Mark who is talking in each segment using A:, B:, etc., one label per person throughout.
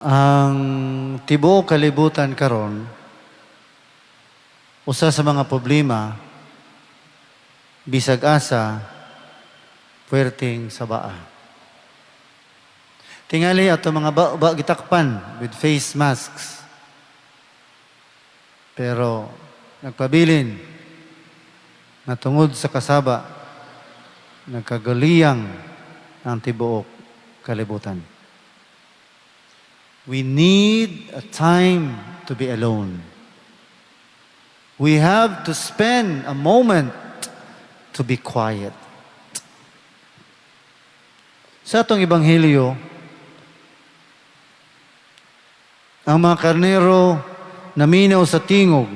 A: Ang tibuok kalibutan karon, usa sa mga problema, bisag asa, puwerteng sabaa. Tingali ato mga ba gitakpan with face masks. Pero nagpabilin nga tungod sa kasaba, nagkagaliyang ang tibuok kalibutan. We need a time to be alone. We have to spend a moment to be quiet. Sa atong ebanghelyo, ang mga karnero naminaw sa tingog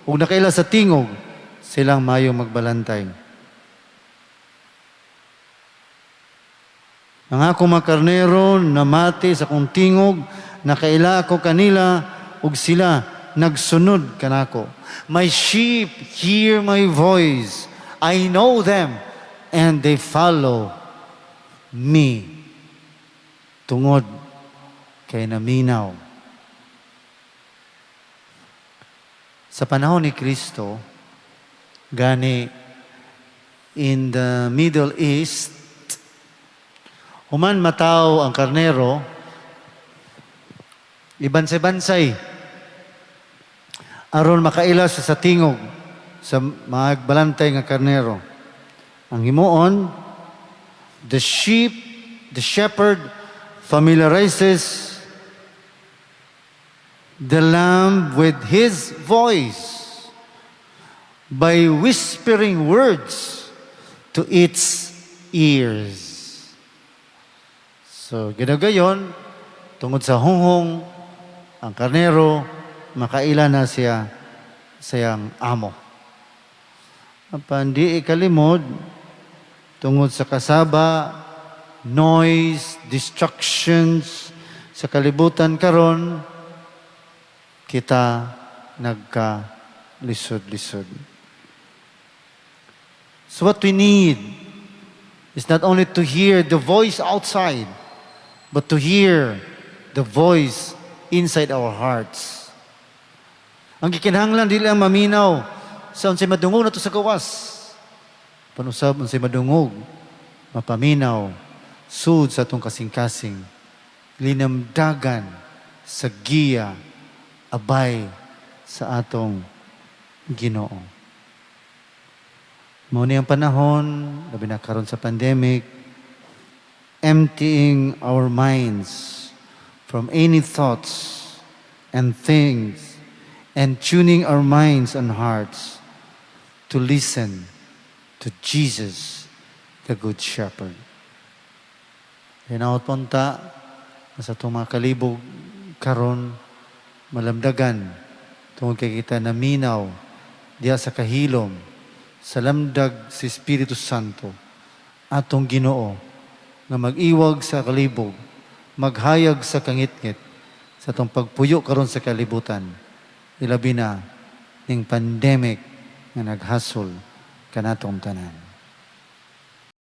A: ug nakaila sa tingog silang mayong magbalantay. Ang akong mga karnero namati sa akong tingog, nakaila ako kanila ug sila nagsunod kanako. My sheep hear my voice. I know them and they follow me. Tungod kay naminaw. Sa panahon ni Kristo, gani in the Middle East, human mataw ang karnero, ibansay-bansay, aron makaila siya sa tingog sa magbalantay nga karnero. Ang himuon, the shepherd familiarizes the lamb with his voice by whispering words to its ears. So, ginagayon, tungod sa hunghong, ang karnero, makaila na siya sa iyang amo. Apan di ikalimod, tungod sa kasaba, noise, distractions, sa kalibutan karon, kita nagka-lisod-lisod. So what we need is not only to hear the voice outside, but to hear the voice inside our hearts. Ang gikinahanglan dili ang maminaw sa unsay madungog nato sa gawas. Panusab unsay madungog, mapaminaw, sud sa atong kasing-kasing, linamdagan sa giya, abay sa atong Ginoo. Mao ni ang panahon, labi na karon sa pandemic, emptying our minds from any thoughts and things and tuning our minds and hearts to listen to Jesus, the Good Shepherd. Hinaot punta sa itong mga kalibog karon malamdagan tungod kay kita naminaw diha sa kahilom sa lamdag si Espiritu Santo atong Ginoo nga mag-iwag sa kalibog, maghayag sa kangitngit sa atong pagpuyo karon sa kalibutan, ilabi na ning pandemic nga naghasol kanatong tanan.